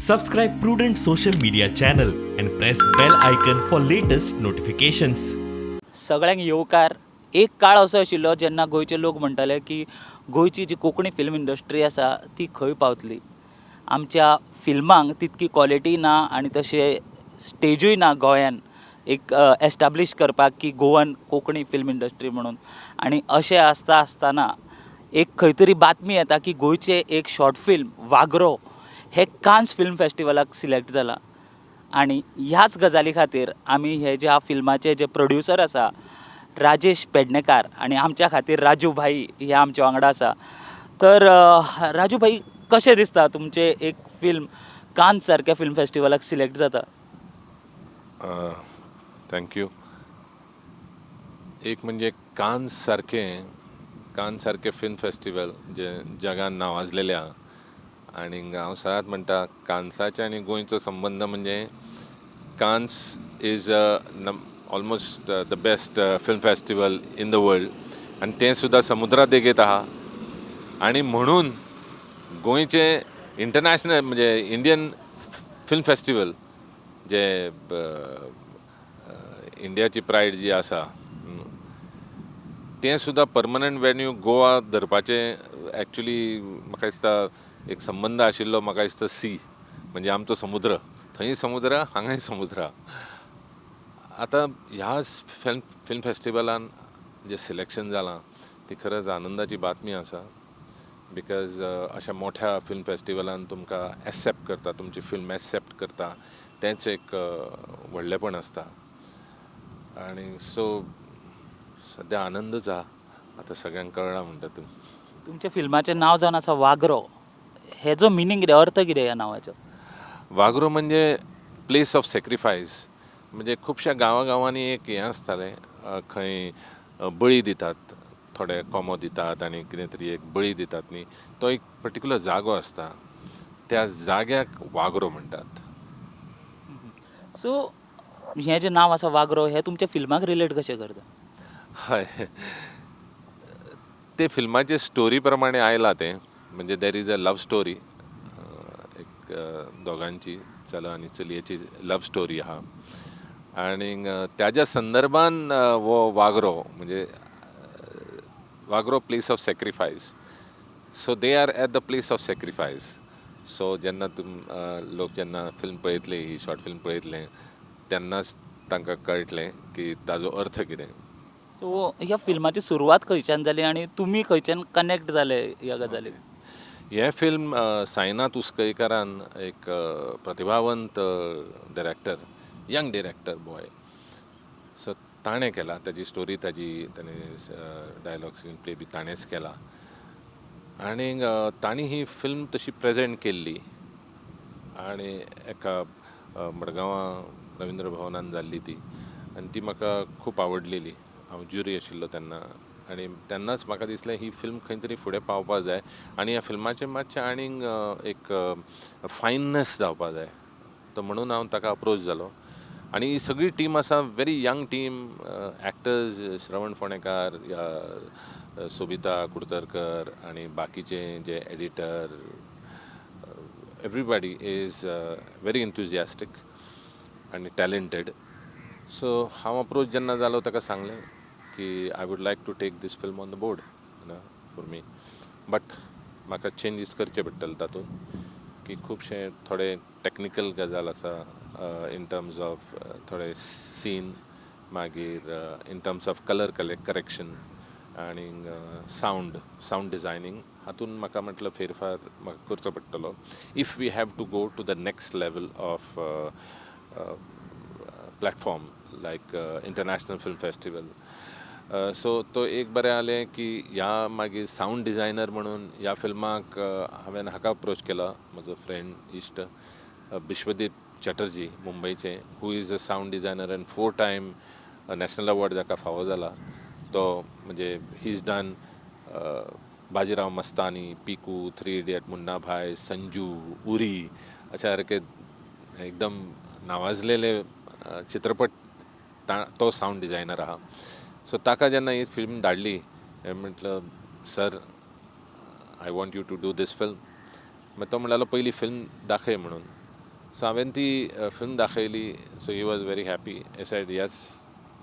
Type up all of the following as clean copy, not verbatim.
Subscribe Prudent social media channel and press bell icon for latest notifications. सगळ्यांक येवकार. एक काळ असो आशिल्लो जेन्ना गोंयचे लोक म्हणटाले की गोंयची जी कोंकणी फिल्म इंडस्ट्री आसा ती खंय पावतली, आमच्या फिल्मांक तितकी क्वॉलिटी ना आनी तशें स्टेजूय ना गोंयान एक एस्टाब्लीश करपाक की गोवन कोंकणी फिल्म इंडस्ट्री म्हणून. आनी अशें आसता आसतना एक खंय तरी बातमी येता की गोंयचें एक शॉर्ट फिल्म वागरो हें कान्स फिल्म फेस्टिवलाक सिलेक्ट जालां. आनी ह्याच गजाली खातीर आमी हे ज्या फिल्माचे जे प्रोड्युसर आसा राजेश पेडणेकार आनी आमच्या खातीर राजू भाई हे आमच्या वांगडा आसा. तर राजू भाई, कशें दिसता तुमचें एक फिल्म कान्स सारक्या फिल्म फेस्टिवलाक सिलेक्ट जाता? Thank you. एक म्हणजे कान्स सारकें फिल्म फेस्टिवल जे जगान नावाजलेलें आहा आनी हांव सदांच म्हणटा, कान्साचे आनी गोंयचो संबंद म्हणजे Cannes is almost the best film festival in the world आनी तें सुद्दां समुद्रा देगेत आहा. आनी म्हणून गोंयचें इंटरनॅशनल म्हणजे इंडियन फिल्म फेस्टिवल जे इंडियाची प्रायड जी आसा, तें सुद्दां परमनंट वेन्यू गोवा धरपाचें एक्चुली म्हाका दिसता एक संबंद आशिल्लो. म्हाका दिसता सी म्हणजे आमचो समुद्र, थंय समुद्र, हांगाय समुद्र. आतां ह्या फिल्म फिल्म फेस्टिवलान जें सिलेक्शन जालां ती खरंच आनंदाची बातमी आसा, because अशा मोठ्या फिल्म फेस्टिवलान तुमकां एक्सेप्ट करता, तुमची फिल्म एक्सेप्ट करता, तेंच एक व्हडलेपण आसता. आनी सो सद्या आनंदच आहा, आतां सगळ्यांक कळ्ळां म्हणटा तूं. तुमच्या फिल्माचें नांव जावन आसा वागरो. हेजो मिनींग कितें, अर्थ कितें ह्या नांवाचो? वागरो म्हणजे प्लेस ऑफ सॅक्रिफायस. म्हणजे खुबश्या गांवां गांवांनी एक हें आसतालें, खंय बळी दितात, थोडे कोंबो दितात आनी कितें तरी एक बळी दितात न्ही, तो एक पर्टिक्युलर जागो आसता, त्या जाग्याक वागरो म्हणटात. सो हें जें नांव आसा वागरो, हें तुमच्या फिल्माक रिलेट कशें करता? हय, ते फिल्माचे स्टोरी प्रमाणे आयलां तें. म्हणजे there is a love story, एक दोगांची, चलो आनी चलयेची लव स्टोरी आहा आनी त्याच्या संदर्भान हो वागरो म्हणजे वागरो place of sacrifice, so they are at the place of sacrifice. So जेन्ना तुम लोक जेन्ना फिल्म पळयतले, ही शॉर्ट फिल्म पळयतले, तेन्नाच तांकां कळटलें की ताजो अर्थ कितें. सो ह्या फिल्माची सुरवात खंयच्यान जाली आनी तुमी खंयच्यान कनेक्ट जाले ह्या गजालीक? हें फिल्म साईनाथ उसकयकारान, एक प्रतिभावंत director, young director boy, so ताणें केला. ताजी स्टोरी ताजी, ताणें डायलॉग, स्क्रीन प्ले बी ताणेंच केला आनी तांणी ही फिल्म तशी प्रेजेंट केल्ली आनी एका मडगांवां रविंद्र भवनान जाल्ली ती आनी ती म्हाका खूब आवडलेली. हांव ज्युरी आशिल्लो तेन्ना आनी तेन्नाच म्हाका दिसलें ही फिल्म खंय तरी फुडें पावपा जाय आनी ह्या फिल्माचें मातशें आनीक एक फायननेस जावपा जाय. तो म्हणून हांव ताका अप्रोच जालो आनी ही सगळी टीम आसा, व्हेरी यंग टीम, एक्टर्स श्रवण फोंडेकार, सोबिता कुडतरकर आनी बाकीचे जे editor, everybody is very enthusiastic आनी टॅलेंटेड. सो हांव अप्रोच जेन्ना जालो, ताका सांगलें की I would like to take this film on the board for me, but म्हाका चेंजीस करचे पडटले तातूंत, की खुबशे थोडे टॅक्निकल गजाल आसा, इन टर्म्स ऑफ थोडे सीन, मागीर in terms of colour correction आनी सावंड डिझायनींग, हातून म्हाका म्हटलं फेरफार म्हाका करचो पडटलो if we have to go to the next level of platform like international film festival. So तो एक बरें जालें की ह्या मागीर सावंड डिझायनर म्हणून ह्या फिल्माक हांवें हाका अप्रोच केला, म्हजो फ्रेंड, इश्ट Biswadeep Chatterjee मुंबयचे, who is a sound designer and four time national award जाका फावो जाला. तो म्हणजे he is done Bajirao Mastani, Piku, three idiot, Munna Bhai, Sanju, Uri अशा सारके एकदम नावाजलेले चित्रपट तो सावंड डिझायनर आहा. सो ताका जेन्ना ही फिल्म धाडली, हांवें म्हटलं, "Sir, I want you to do this film." मागीर तो म्हणटालो, पयली फिल्म दाखय म्हणून. सो हांवें ती फिल्म दाखयली. So he was very happy. He said, "Yes,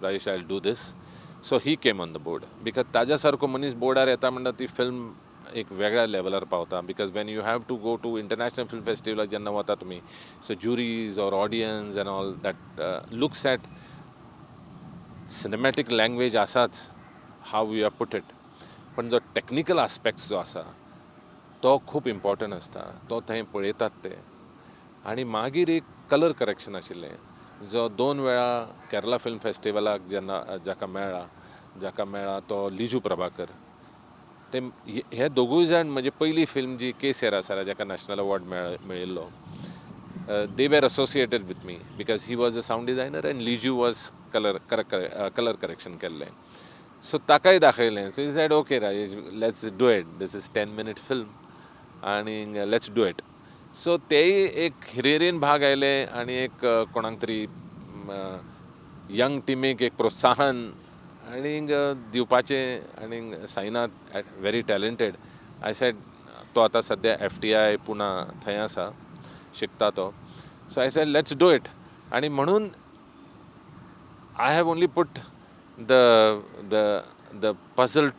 Rajesh, I do this." So he came on the board because ताज्या सारको मनीस बोर्डार येता म्हणटा ती फिल्म एक वेगळ्या लेवलार पावता, because when you have to go to international film फेस्टिवलाक जेन्ना वता तुमी, so juries or audience and all that looks at cinematic language आसाच, how you have put it, पण जो टॅक्निकल आस्पेक्ट्स जो आसा तो खूब इम्पॉर्टंट आसता. तो थंय पळयतात ते. आनी मागीर एक कलर करेक्शन आशिल्लें, जो दोन वेळा केरला फिल्म फेस्टिवलाक जेन्ना जाका मेळ्ळा तो लिजू प्रभाकर. ते हे दोगूय जाण म्हजी पयली फिल्म जी के सेरा सारा, जाका नॅशनल अवॉर्ड मेळिल्लो, they were associated with me because he was a sound designer and Liju was color correction केल्लें. सो ताकाय दाखयलें. So he said, "Okay, Rajesh, let's do it. This is 10 minute film आनी let's do it." So तेय एक हिरेरीन भाग आयले आनी एक कोणाक तरी यंग टिमीक एक प्रोत्साहन आनी दिवपाचें. आनी Sainath very talented. I said, तो आतां सद्या एफटीआय पुना थंय आसा, शिकता तो. So I said, "Let's do it." आनी म्हणून I have only put the puzzle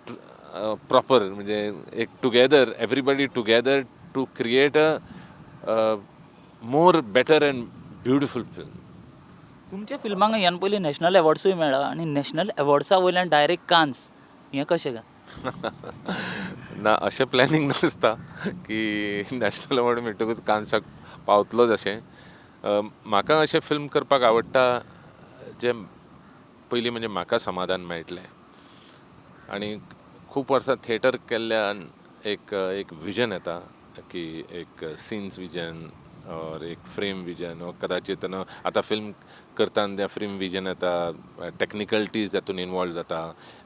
proper, म्हणजे एक together, everybody together to create a more better and beautiful film. तुमच्या फिल्मांक ह्यान पयलीं नॅशनल एवॉर्ड्सूय मेळ्ळा आनी नॅशनल एवॉर्ड्सा वयल्यान डायरेक्ट कान्स, हें कशें काय? ना, अशें प्लॅनिंग नासता की नॅशनल अवॉर्ड मेळटकूच कान्साक पावतलोच अशें. म्हाका अशें फिल्म करपाक आवडटा जें पयलीं म्हणजे म्हाका समाधान मेळटलें. आनी खूब वर्सां थिएटर केल्ल्यान एक एक विजन येता की एक सिन्स विजन ऑर एक फ्रेम विजन, ऑर कदाचित न्हू आतां फिल्म करतना त्या फ्रेम विजन येता, टॅक्निकलिटीज तातूंत इनवॉल्व जाता,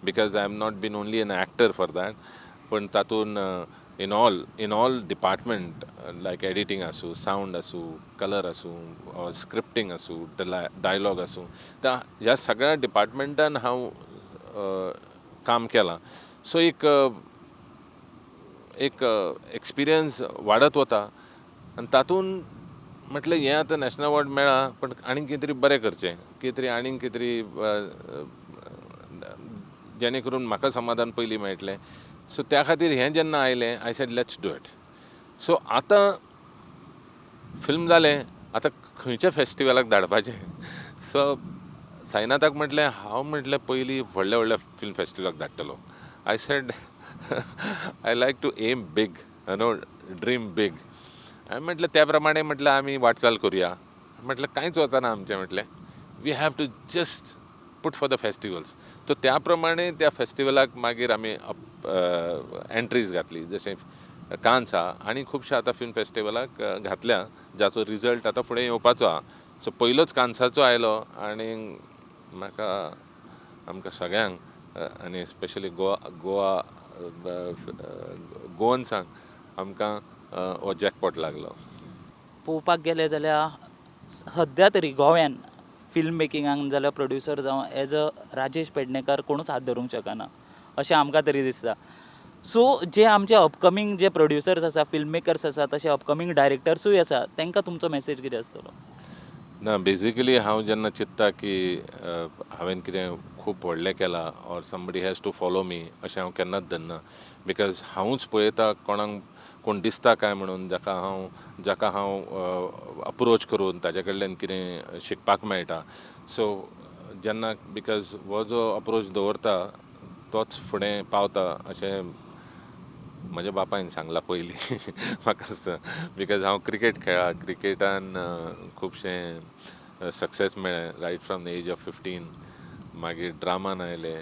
because I am not been only an actor for that, पण तातूंत in all department, like editing आसूं, सावंड आसूं, कलर आसूं, ऑर स्क्रिप्टींग आसूं, डायलॉग आसूं, त्या ह्या सगळ्या डिपार्टमेंटान हांव काम केलां. सो एक एक एक्सपिरियन्स वाडत वता आनी तातूंत म्हटलें, हें आतां नॅशनल अवॉर्ड मेळ्ळा, पण आनीक कितें तरी बरें करचें, कितें तरी आनीक कितें तरी जेणे करून म्हाका समाधान पयलीं मेळटलें. सो त्या खातीर हें जेन्ना आयलें, I said, "Let's do it." So आतां फिल्म जालें, आतां खंयच्या फेस्टिवलाक धाडपाचें? सो साईनाथाक म्हटलें, हांव म्हटलें पयलीं व्हडल्या व्हडल्या film फेस्टिवलाक धाडटलो. I said, "I like to aim big, no, dream big." हांवें म्हटलें, त्या प्रमाणे म्हटलें आमी वाटचाल करुया. म्हटलें, कांयच वचना आमचें. म्हटलें, we have to just put for the festivals. So त्या प्रमाणे त्या फेस्टिवलाक मागीर आमी एंट्रीज घातली, जशें कान्स आहा आनी खुबश्या आतां फिल्म फेस्टिवलाक घातल्या, जाचो रिजल्ट आतां फुडें येवपाचो आहा. सो पयलोच कान्साचो आयलो आनी म्हाका, आमकां सगळ्यांक आनी स्पेशली गोवा गोवा गोवन्सांक आमकां हो जॅकपॉट लागलो. पळोवपाक गेलें जाल्यार सद्या तरी गोव्यान फिल्म मेकिंगाक जाल्यार प्रोड्युसर जावं, एज अ राजेश पेडणेकर कोणूच हात धरूंक शकना अशें आमकां तरी दिसता. सो जे आमचे अपकमींग जे प्रोड्युसर्स आसा, फिल्म मेकर्स आसा, तशे अपकमींग डायरेक्टर्सूय आसा, तांकां तुमचो मॅसेज कितें आसतलो? ना, बेजिकली हांव जेन्ना चिंत्ता की हांवें कितें खूब व्हडलें केलां or somebody has to follow me, अशें हांव केन्नाच धरना, because हांवूच पळयता कोणाक कोण दिसता काय म्हणून, जाका हांव अप्रोच करून ताजे कडल्यान कितें शिकपाक मेळटा. सो जेन्ना, because हो जो अप्रोच दवरता तोच फुडें पावता अशें म्हज्या बापायन सांगलां पयलीं म्हाका, because हांव क्रिकेट खेळ्ळा. क्रिकेटान खुबशें सक्सेस मेळ्ळें right from the age of 15. मागीर ड्रामान आयले,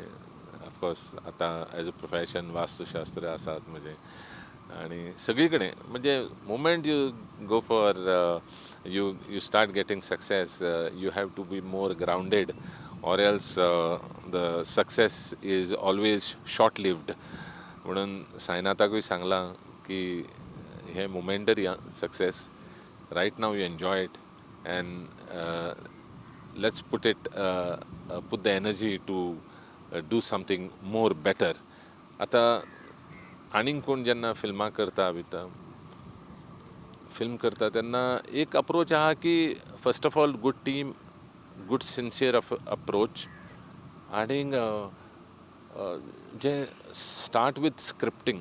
ऑफकोर्स आतां एज अ प्रोफेशन वास्तुशास्त्र आसात म्हजें आनी सगळी कडेन. म्हणजे moment you go for you you start getting success, you have to be more grounded or else the success is always short lived. म्हणून साईनाथाकूय सांगलां की हें momentary success. Right now you enjoy it and let's put the energy to do something more better. आतां आनीक कोण जेन्ना फिल्मां करता बिता फिल्म करता तेन्ना एक अप्रोच आहा की first of all, good team, good sincere approach आनीक जे start with scripting.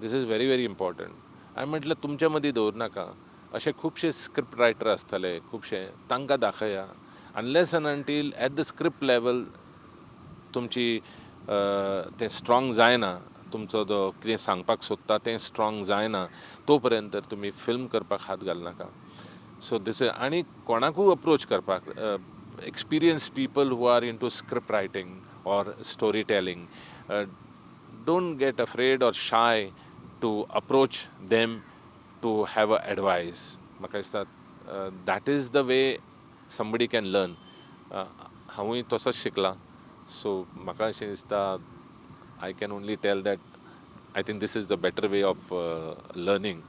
This is very, very important. हांवें म्हटलें, तुमच्या मदीं दवरनाका, अशे खुबशे स्क्रिप्ट रायटर आसतले खुबशे, तांकां दाखया. Unless and until at the script level तुमची तें स्ट्रॉंग जायना, तुमचो जो कितें सांगपाक सोदता तें स्ट्रॉंग जायना, तो पर्यंत तर तुमी फिल्म करपाक हात घालनाका. सो दीस आनी कोणाकूय अप्रोच करपाक, experienced people who are into script writing or story telling, don't get afraid or shy to approach them to have a advice. म्हाका दिसता that is the way somebody can learn. हांवूय तसोच शिकलां. So म्हाका अशें दिसता, I can only tell that I think this is the better way of learning.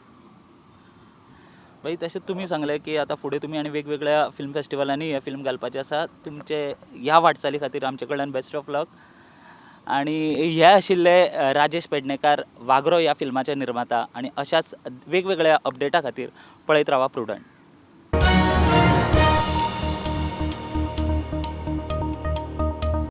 मागीर तशें तुमी सांगलें की आतां फुडें तुमी आनी वेगवेगळ्या फिल्म फेस्टिवलांनी हें फिल्म घालपाचें आसा. तुमचे ह्या वाटचाली खातीर आमचे कडल्यान बेस्ट ऑफ लक. आनी हे आशिल्ले राजेश पेडणेकार, वागरो ह्या फिल्माचे निर्माता. आनी अशाच वेगवेगळ्या अपडेटा खातीर पळयत रावा प्रुडंट.